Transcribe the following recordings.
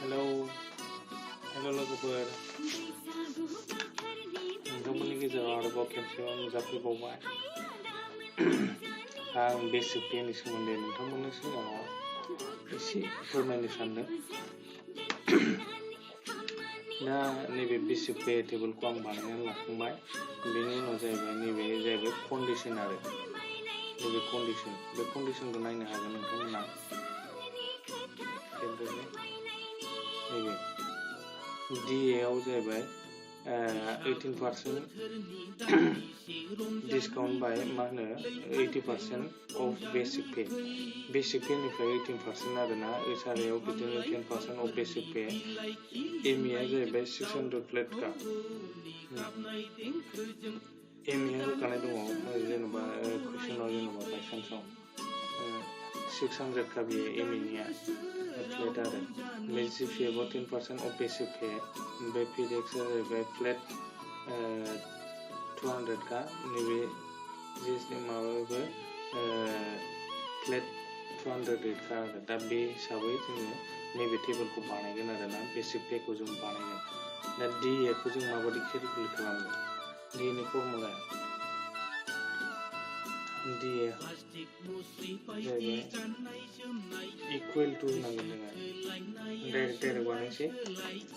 hello hello लोगोफोर नोंथांमोननि गेजेराव आरोबाव खेबसेबाव नुजाफैबावबाय आं बेसिक पेनि सोमोन्दै नोंथांमोननि सिगाङाव एसे फोरमायनो सानदों दा नैबे बेसिक पे टेबोलखौ आं बानायनानै लाखांबाय बेनि उनाव नैबे जाहैबाय कन्डिसन आरो नैबे कन्डिसन बे कन्डिसनखौ नायनो हागोन नोंथांमोना नैबे DAआव जाहैबाय 18% डिसकाउन्ट बाय मा होनो 80% अफ बेसिक पे निफ्राय 18% आरोना SRAआव बिदिनो 10% अफ बेसिक पे MAआ जाहैबाय 600 फ्लेटखा MAआ होखानाय दङ जेनेबा कुइसनाव जेनेबा बायसान्सआव 600 का बेयो MAनिया फ्लेट आरो बे GPAआव 10% अफ बेसिक पे बे PDXआ जाहैबाय फ्लेट 200 का नैबे माबाबो फ्लेट 208 का आरो दा बे हिसाबै जोङो नैबे टेबोलखौ बानायगोन आरोना बेसिक पेखौ जों बानायगोन दा DAखौ जों माबायदि केलकुलेट खालामगोन DAनि फर्मुलाया DA जाहैबाय इकुवेल टु होनांगोन जोङो डाइरेक्ट बानायसै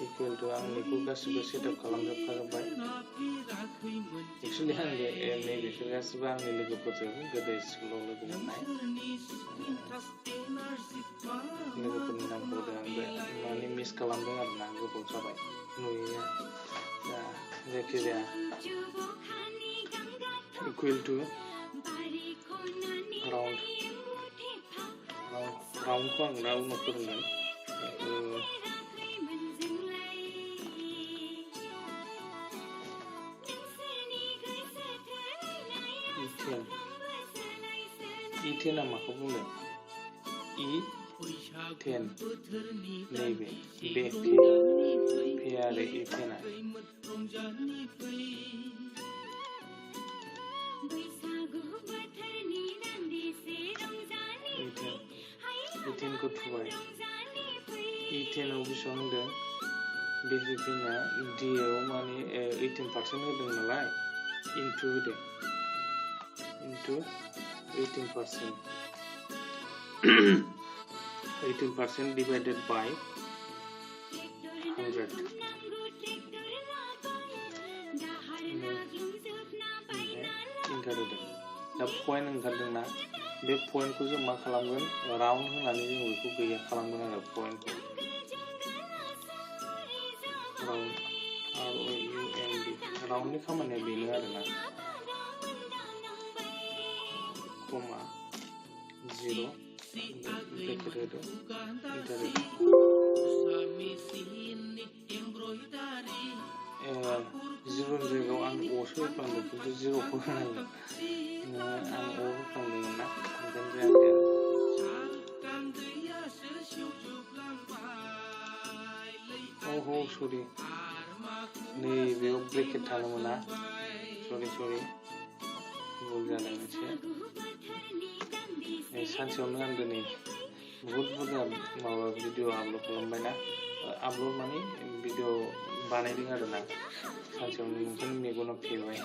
इकुवेल टु आं बेखौ गासिबो सेटआप खालामजोबखाजोब्बाय एक्सुवेलि आं नैबेखौ गासिबो आंनि लोगोफोरजों गोदो स्कुलाव लोगो मोननाय लोगोफोरनि नामखौ माने मिस खालामदों आरो ना गोबाव जाबाय नुयैया दा जायखिजाया इकुवेल टु राउन्डखौ आं दा उनाव फोरोंगोन E10 माखौ बुंदों E10 नैबे बे पे आरो E10आ E10 को थुबाय E10आव बेसेबां होनदों बेसिक पेना DAआव माने 18% होदों नालाय इनटु होदो इनटु 18% 18% divided by 100 इन्टार होदों दा पइन्ट ओंखारदोंना बे पइन्टखौ जों मा खालामगोन राउन्ड होनानै जों बेखौ गैया खालामगोन आरो पइन्टखौ राउन्ड ROUND राउन्डनि खामानिया बेनो आरोना कमा 0 ब्रेकेट होदो इन्टार होदो 0 नि जायगायाव आं अ'सो होफ्लांदों खिन्थु 0खौ होनांगोन आं अ' होफ्लांदोंमोन ना ओंखायनो जायाखै आरो सरि नैबेयाव ब्रेकेट थानो मोना सरि भुल जादों एसे सानसेयावनो आं दिनै बुहुत बुरजा माबा भिडिअ आपल'ड खालामबाय ना आपल'ड माने भिडिअ बानायदों आरो ना सानसेयावनो ओंखायनो मेगनाव फेबाय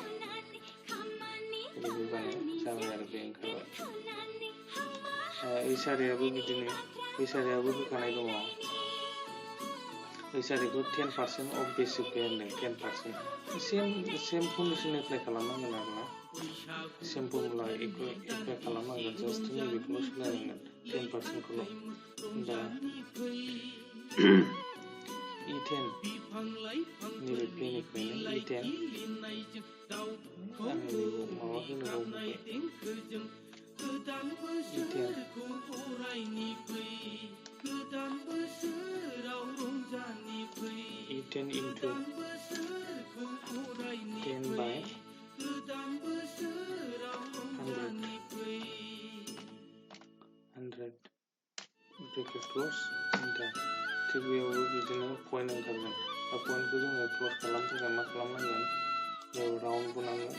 ओरैबानो जाबाय आरो बे ओंखारबाय SRAआबो बिदिनो SRAआबो होखानाय दङ SRAखौ 10% अफ बेसिक पे होनदों 10% सेम कन्डिसन एप्लाइ खालामनांगोन आरो ना सेम फर्मुला एप्लाइ खालामनांगोन जास्ट नैबेखौल' सोलायनांगोन 10%खौल' दा E10 नैबे पेनिफ्रायनो E10 आं नैबे माबा होनो बावबाय E10 into 10 by 100 bracket close enter थिग बेयावबो बिदिनो पइन्ट ओंखारगोन दा पइन्टखौ जोङो क्लस खालामनो थाखाय मा खालामनांगोन बेयाव राउन्ड बुनांगोन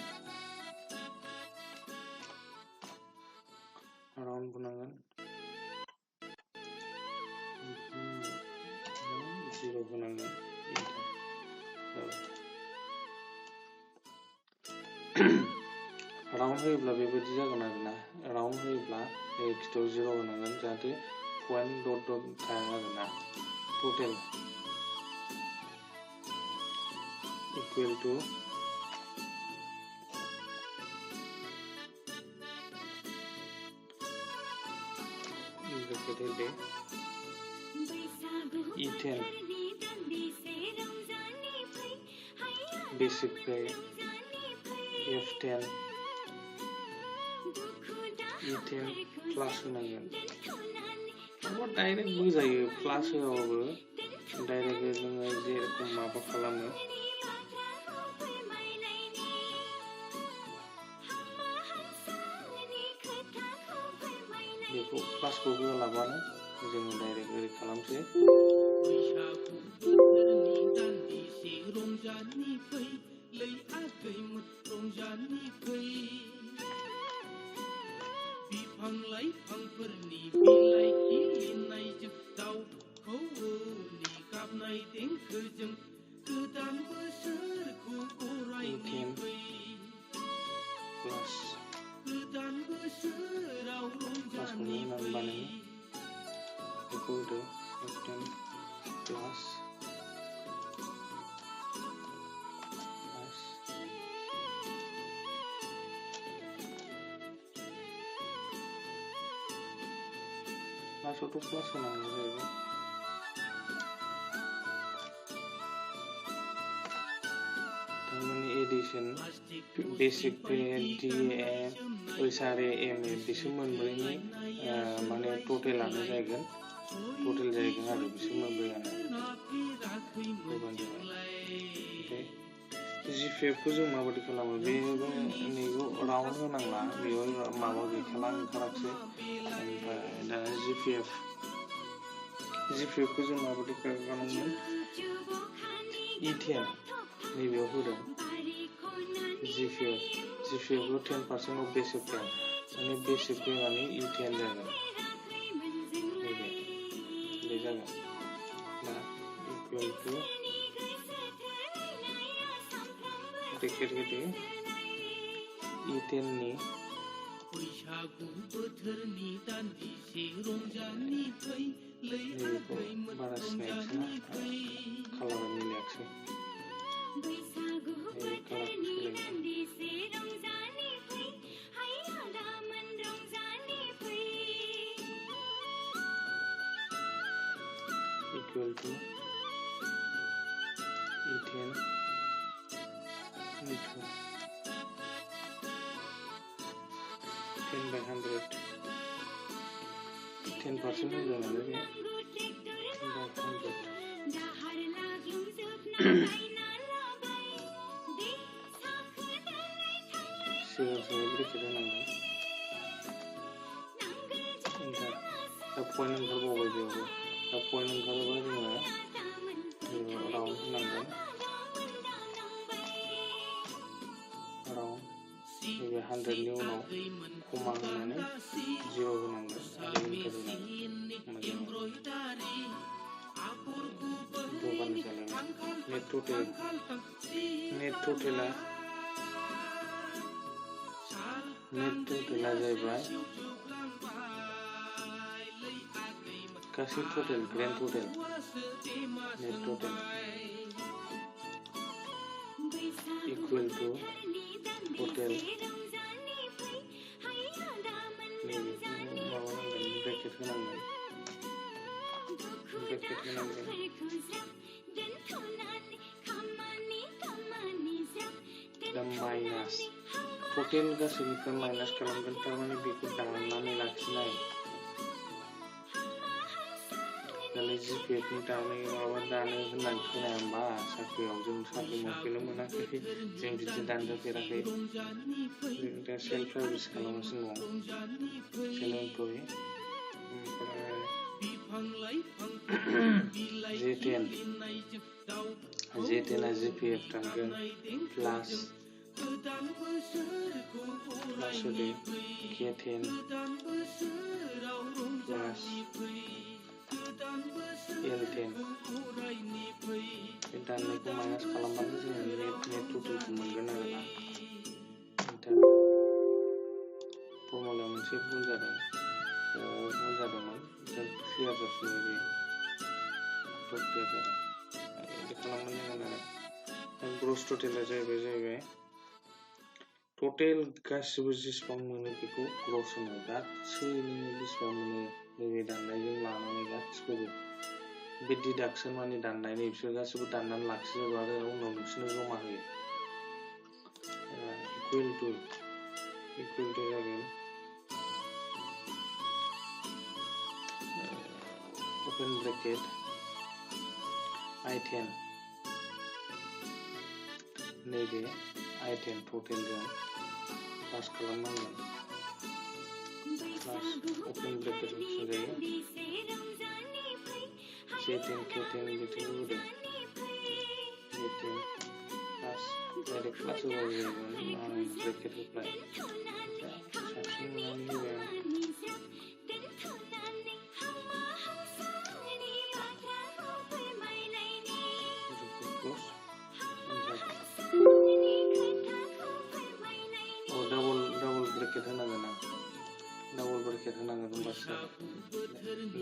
0 होनांगोन इन्टार जाबाय राउन्ड होयोब्ला बेबायदि जागोन आरोना राउन्ड होयोब्ला खिथायाव 0 होनांगोन जाहाथे पइन्ट डट डट थाया आरोना टटेल इकुवेल टु ब्रेकेट होदो E10 basic Pay F10 E10 प्लास होनांगोन डाइरेक्ट बुजायो प्लास होआबाबो डाइरेक्ट नोङो जेरखम माबा खालामो बेखौ प्लासखौ होलाबानो जोङो डाइरेक्ट ओरै खालामसै लास्टआवथ' प्लास होनांगौ जाहैबाय थारमाने Edison basic Pay DA ओइसारे MA बिसोर मोनब्रैनि माने टटेलानो जाहैगोन टटेल जाहैगोन आरो बिसोर मोनब्रैयानो बेबायदि ओमफ्राय GPF खौ जों माबायदि खालामो बेबो नैबो राउन्ड होनांला बेयाव माबा गैखाला ओंखाराखसै ओमफ्राय दा GPF खौ जों माबायदि खालामगोन E10 नैबेयाव होदों GPF खौ 10% अफ बेसिक पे माने बेसिक पे माने E10 जागोन नैबे बे जागोन दा इकुवेल टु ब्रेकेट होदो E10 नि नैबेखौ बारा सिनायाखसै ना कालारा मिलायाखसै नैबे कालारखौ सोलायगोन equal two E10 into 10 by 100 10% होगोन आरो बे 10 by 100 सिगां ब्रेकेट होनांगोन इन्टार दा पइन्ट ओंखारबावबाय बेयावबो दा पइन्ट ओंखारोबा जोङो राउन्ड होनांगोन राउन्ड नैबे 100 नि उनाव कमा होनानै 0 होनांगोन आरो इन्टार होनांगोन दबानो जालायबाय नेट टटेला जाहैबाय गासै टटेल ग्रेन्ड टटेल नेट टटेल इकुवेल टु टटेल माबानांगोन ब्रेकेट होनांगोन दा माइनास टटेल गासैनिफ्राय माइनास खालामगोन थारमाने बेखौ दाननानै लाखिनाय दालाय GPF नि दानो माबा दानो होननानै खोनाया होमबा साख्रियाव जों साख्रि मावफेरनो मोनाखै जों बिदि दानजाफेराखै जों दा सेल्फ सार्भिस खालामगासिनो दं सेल्फ एमप्लय ओमफ्राय J10 आ GPF थांगोन प्लास होदो K10 प्लास L10 बे दाननायखौ माइनास खालामबानो जोङो नेट टटेलखौ मोनगोन आरोना नोंथां फर्मुलायाव मोनसे भुल जादों भुल जादोंमोन दा क्लियार जाफिनबाय बेयो क्लियार जादों बिदि खालामनो नांगोन आरो ग्रस टटेला जाहैबाय टटेल गासिबो जेसेबां मोनो बेखौ ग्रस होनो गासै नोङो बेसेबां मोनो नैबे दाननायजों लानानै गासिखौबो बे डिडाक्सन माने दाननायनि बिसोर गासिबो दाननानै लाखिजोबो आरो उनाव नोंसोरनो जमा होयो इकुवेल टु जागोन open bracket I10 नैबे I10 टटेलजों प्लास खालामनांगोन प्लास open bracket होफिनजायो J10 K10 बिदिखौ होदो J10 प्लास डाइरेक्ट प्लास होबाबो जागोन आं ब्रेकेट होबाय साबसिन नुनानै होबाय आं डाबल ब्रेकेट होनांगोन आं डाबल ब्रेकेट होनांगोन होमबासो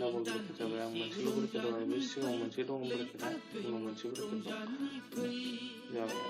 डाबल ब्रेकेट जाबाय आं मोनसेल' ब्रेकेट होबाय बे सिगाङाव मोनसे दं ब्रेकेटआ उनाव मोनसे ब्रेकेट दं जाबाय